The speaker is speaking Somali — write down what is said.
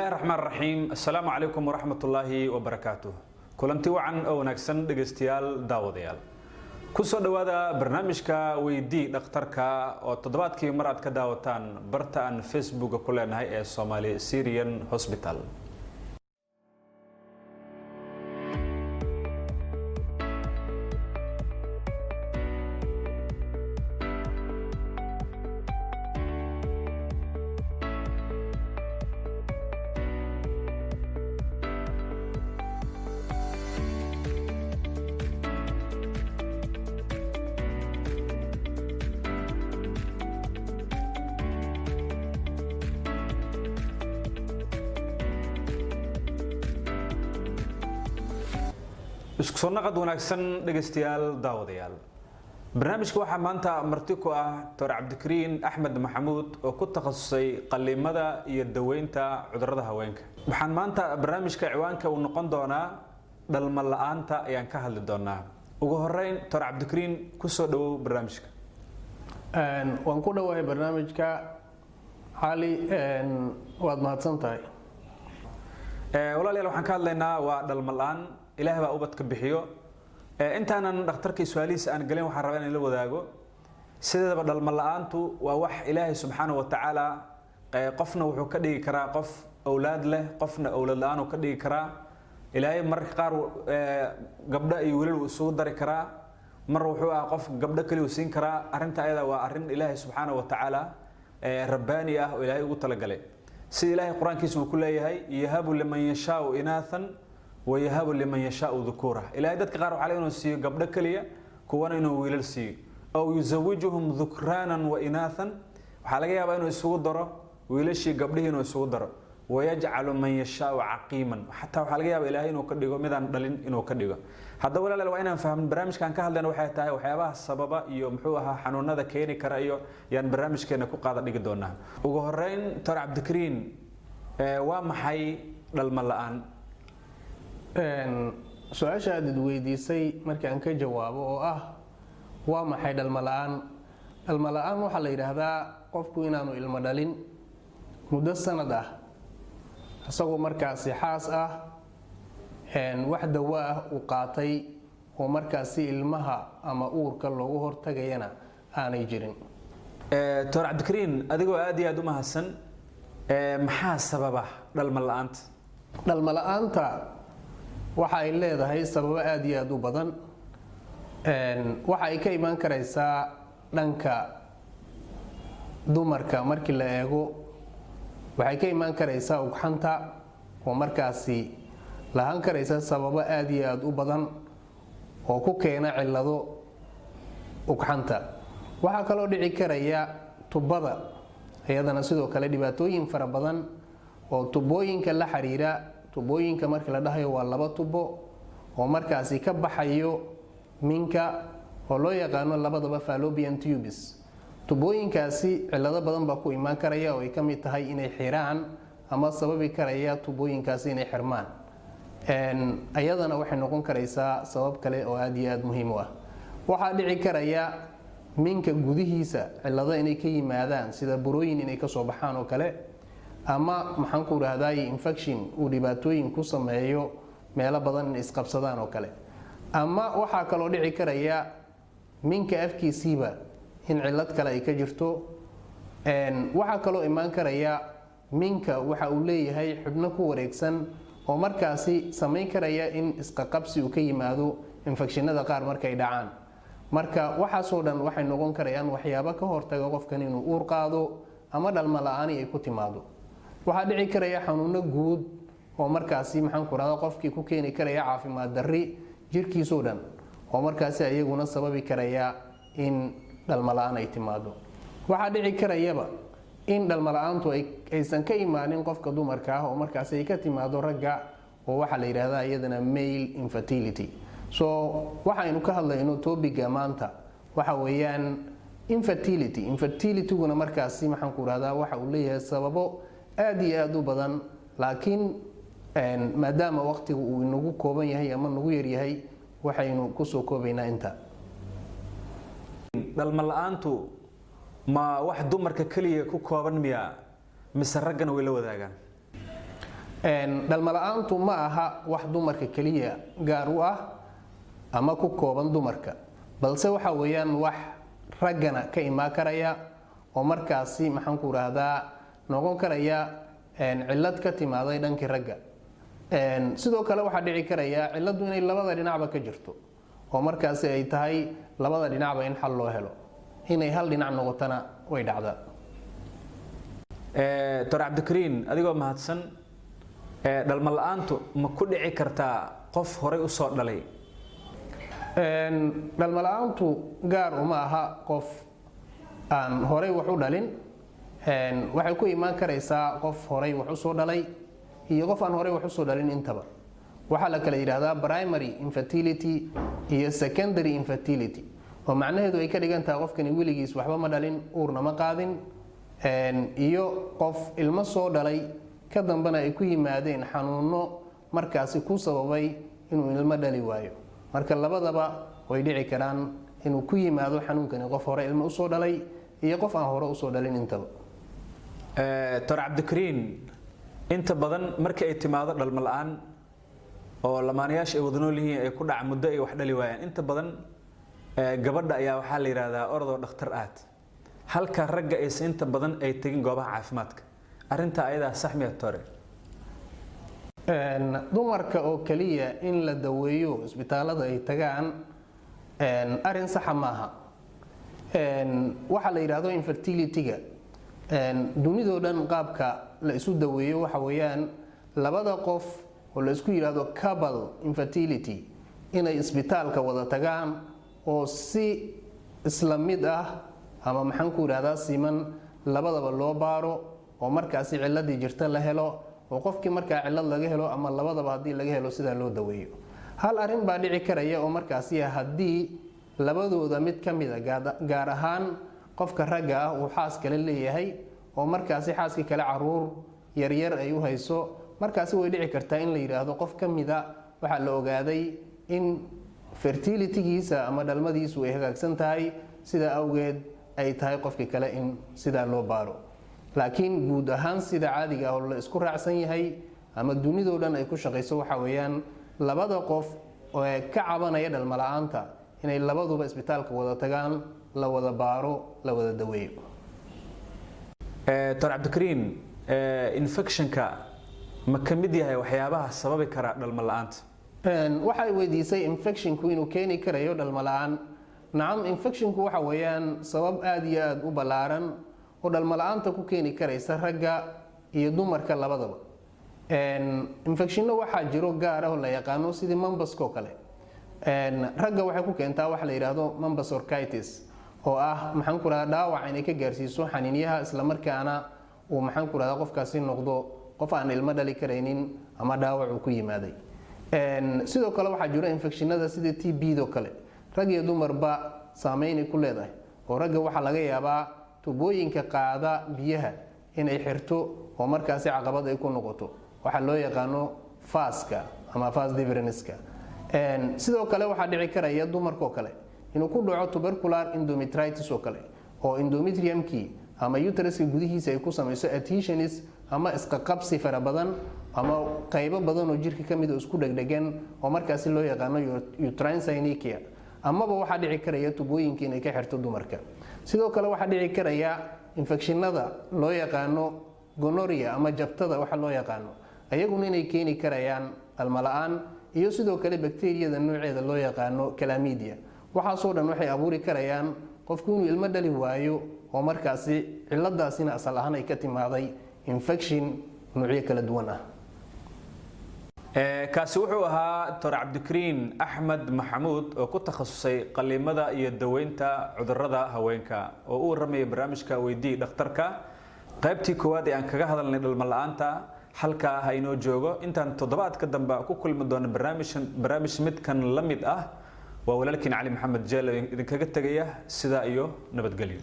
Bismillaahi raxmaan raxiim. Assalaamu calaykum waraxmatullaahi wabarakaatuh. Kulanti wacan oo wanaagsan, dhegaystayaal, daawadayaal, kusoo dhowaada barnaamijka Weydii Dhakhtarka oo toddobaadkii mar aad ka daawataan barta aan Facebooka ku leenahay ee Somali Syrian Hospital. Isku soo naqad wanaagsan, dhegaystayaal, daawadayaal. Barnaamijka waxaa maanta marti ku ah Doctor Cabdikariin Axmed Maxamuud oo ku takhasusay qalliimada iyo daweynta cudurrada haweenka. Waxaan maanta barnaamijka ciwaanka uu noqon doonaa dhalmo la-aanta ayaan ka hadli doonaa. Ugu horeyn, Doctor Cabdikariin, kusoo dhawow barnaamijka. Waan ku dhowahay barnaamijka, Cali, waad mahadsan tahay. Walaalayaal, waxaan ka hadlaynaa waa dhalmo la-aan. Ilaah baa ubadka bixiyo. Intaanan dhakhtarkii su-aalihiisa aan gelin, waxaan rabaa inaan la wadaago sideedaba dhalmo la-aantu waa wax Ilaahay subxaana wa tacaala qofna wuxuu ka dhigi karaa qof owlaad leh, qofna owlaad la-aan uu ka dhigi karaa. Ilaahay mararka qaar gabdho iyo wiilal wuu isugu dari karaa, mar wuxuu ah qof gabdho keliya uu siin karaa. Arrinta ayada waa arrin Ilaahay subxaana wa tacaala rabbaani ah oo Ilaahay ugu talagalay, sida Ilaahay Qur-aankiisa uu ku leeyahay: "Yahabu liman yashaau inaathan wayahabu liman yashaau dhukuura." Ilaahay dadka qaar waxaa laga inuu siiyo gabdho keliya, kuwana inuu wiilal siiyo. "Aw yuzawijuhum dhukraanan wa inaathan." Waxaa laga yaabaa inuu isugu daro wiilashii gabdhihii inuu isugu daro. "Wayajcalu man yashaau caqiiman." Xataa waxaa laga yaabaa Ilaahay inuu ka dhigo midaan dhalin inuu ka dhigo. Haddaba walaalayaal, waa inaan fahmin barnaamijkan ka hadlayna waxay tahay waxyaabaha sababa iyo muxuu ahaa xanuunada keeni kara iyo yaan barnaamijkeena ku qaada dhigi doonaa. Ugu horeyn, Doctor Cabdikariin, waa maxay dhalmo la-aan? Su-aasha aad id weydiisay markaan ka jawaabo oo ah waa maxay dhalmo la-aan, dhalmo la-aan waxaa la yidhaahdaa qofku inaanu ilmo dhalin muddo sanad ah, isagoo markaasi xaas ah, wax dawo ah uu qaatay oo markaasi ilmaha ama uurka loogu hortagayana aanay jirin. Doctor Cabdikariin, adigoo aad iyo aad u mahadsan, maxaa sababa dhalmo la-aanta? Dhalmo la-aanta waxa ay leedahay sababo aada iyo aada u badan. Waxa ay ka imaan karaysaa dhanka dumarka markii la eego, waxay ka imaan karaysaa ugxanta oo markaasi lahaan karaysa sababo aada iyo aada u badan oo ku keena cillado ugxanta. Waxaa kaloo dhici karaya tubada, iyadana sidoo kale dhibaatooyin fara badan oo tubooyinka la xiriira. Tubooyinka markii la dhahayo waa laba tubo oo markaasi ka baxayo minka oo loo yaqaano labadaba fallopian tubes. Tubooyinkaasi cillado badan baa ku imaan karaya oo ay ka mid tahay inay xiraan ama sababi karaya tubooyinkaasi inay xirmaan. Ayadana waxay noqon karaysaa sabab kale oo aada iyo aada muhiim u ah. Waxaa dhici karaya minka gudihiisa cillado inay ka yimaadaan, sida burooyin inay kasoo baxaan oo kale, ama maxaan ku rahdaay infection uu dhibaatooyin ku sameeyo meelo badan inay isqabsadaan oo kale. Ama waxaa kaloo dhici karaya minka afkiisiiba in cillad kale ay ka jirto. Waxaa kaloo imaan karaya minka waxa uu leeyahay xubno ku wareegsan oo markaasi samayn karaya in isqaqabsi uu ka yimaado infekshinada qaar markay dhacaan. Marka waxaasoo dhan waxay noqon karayaan waxyaabo ka hortaga qofkan inuu uur qaado ama dhalmo la-aani ay ku timaado. Waxaa dhici karaya xanuuno guud oo markaasi maxaan ku rahda qofkii ku keeni karaya caafimaad darri jirkiisoo dhan oo markaasi ayaguna sababi karaya in dhalmo la-aan ay timaado. Waxaa dhici karayaba in dhalmo la-aantu aysan ka imaanin qofka dumarka ah oo markaasi ay ka timaado ragga, oo waxaa la yidhahdaa iyadana male infertility. So waxaynu ka hadlayno topic-ga maanta waxa weeyaan infertility. Infertilityguna markaasi maxaan ku rahdaa waxa uu leeyahay sababo aada iyo aada u badan, laakiin maadaama waqtigu uu inagu kooban yahay ama nagu yaryahay, waxaynu kusoo koobaynaa inta. Dhalmo la-aantu ma wax dumarka keliya ku kooban miya, mise raggana way la wadaagaan? Dhalmala-aantu ma aha wax dumarka keliya gaar u ah ama ku kooban dumarka, balse waxa weeyaan wax raggana ka imaan karaya oo markaasi, maxaan ku rahdaa, noqon karaya cillad ka timaaday dhankii ragga. Sidoo kale waxaa dhici karaya cilladdu inay labada dhinacba ka jirto, oo markaasi ay tahay labada dhinacba in xal loo helo. Inay hal dhinac noqotona way dhacdaa. Doctor Cabdikariin, adigoo mahadsan, dhalmo la-aantu ma ku dhici kartaa qof horay usoo dhalay? Dhalmo la-aantu gaar uma aha qof aan horay wax u dhalin. Waxay ku imaan karaysaa qof horay wax usoo dhalay iyo qof aan horay wax usoo dhalin intaba. Waxaa la kala yidhaahdaa primary infertility iyo secondary infertility, oo macnaheedu ay ka dhigan tahay qofkani weligiis waxba ma dhalin, uurna ma qaadin, iyo qof ilmo soo dhalay, ka dambena ay ku yimaadeen xanuuno markaasi ku sababay inuu ilmo dhali waayo. Marka labadaba way dhici karaan inuu ku yimaado xanuunkani qof hore ilmo usoo dhalay iyo qof aan hore usoo dhalin intaba. Doctor Cabdikariin, inta badan markii ay timaado dhalmo la-aan oo lamaanayaasha ay wada nool yihiin ay ku dhaca muddo ay wax dhali waayaan, inta badan gabadha ayaa waxaa la yidhaahdaa orodoo dhakhtar aad, halka ragga aysan inta badan ay tegin goobaha caafimaadka. Arrintaa ayadaa sax miya, doctor? Dumarka oo keliya in la daweeyo, isbitaalada ay tagaan, arrin saxa maaha. Waxaa la yidhaahdo infertility-ga dunidoo dhan qaabka la isu daweeyo waxa weeyaan labada qof oo la isku yidhaahdo couple infertility inay isbitaalka wada tagaan oo si isla mid ah ama, maxaan ku yidhahdaa, siman labadaba loo baaro, oo markaasi ciladii jirta la helo, oo qofkii markaa cilad laga helo ama labadaba haddii laga helo sidaa loo daweeyo. Hal arrin baa dhici karaya oo markaasi haddii labadooda mid ka mida, gaar ahaan qofka ragga ah, uu xaas kale leeyahay oo markaasi xaaskii kale caruur yaryar ay u hayso, markaasi way dhici kartaa in la yidhaahdo qof ka mida waxaa la ogaaday in fertilitygiisa ama dhalmadiisu ay hagaagsan tahay, sidaa awgeed ay tahay qofkii kale in sidaa loo baaro. Laakiin guud ahaan sida caadiga ah oo la isku raacsan yahay ama dunidoo dhan ay ku shaqayso waxa weeyaan labada qof ee ka cabanaya dhalmo la-aanta inay labaduba isbitaalka wada tagaan, la wada baaro, la wada daweeyo. Doctor Cabdikariin, infectionka ma ka mid yahay waxyaabaha sababi kara dhalmo la-aanta? Waxay weydiisay infectionku inuu keeni karayo dhalmo la-aan. Nacam, infectionku waxa weeyaan sabab aada iyo aada u ballaaran oo dhalmo la-aanta ku keeni karaysa ragga iyo dumarka labadaba. Infectionno waxaa jiro gaar ah oo la yaqaano, sidii mumps-koo kale. Ragga waxay ku keentaa waxa la yidhaahdo mumps orchitis, oo ah, maxaan ku rahdaa, dhaawac inay ka gaarsiiso xaniinyaha, islamarkaana uu, maxaan ku rahdaa, qofkaasi noqdo qof aan ilmo dhali karaynin ama dhaawac uu ku yimaaday. Sidoo kale waxaa jiro infectionada sida TB do kale, rag iyo dumarba saameynay ku leedahay, oo ragga waxaa laga yaabaa tubooyinka qaada biyaha inay xirto oo markaasi caqabad ay ku noqoto, waxaa loo yaqaano vas-ka ama vas deferenska. Sidoo kale waxaa dhici karaya dumarkoo kale inuu ku dhaco tubercular endometritis oo kale, oo endometriumkii ama uteruska gudihiisa ay ku samayso adhesions ama isqaqabsi fara badan ama qaybo badan oo jirka ka mid oo isku dhegdhegan, oo markaasi loo yaqaano uterine synechia. Amaba waxaa dhici karaya tubooyinka inay ka xirto dumarka. Sidoo kale waxaa dhici karaya infectionada loo yaqaano gonorrhea ama jabtada waxa loo yaqaano, ayaguna inay keeni karayaan dhalmo la-aan, iyo sidoo kale bakteriyada nooceeda loo yaqaano chlamydia. Waxaasoo dhan waxay abuuri karayaan qofku inuu ilmo dhali waayo, oo markaasi ciladaasina asal ahaan ay ka timaaday infection noocyo kala duwan ah. Kaasi wuxuu ahaa Doctor Cabdikariin Axmed Maxamuud oo ku takhasusay qaliimada iyo daweynta cudurrada haweenka, oo u warramayay barnaamijka Weydii Dhakhtarka, qaybtii koowaad ee aan kaga hadalnay dhalmo la-aanta. Halkaa ha inoo joogo intaan toddobaadka dambe ku kulmi doono barnaamij midkan la mid ah. Waa walaalkiin Cali Maxamed Jeele idinkaga tegaya sidaa iyo nabadgelyo.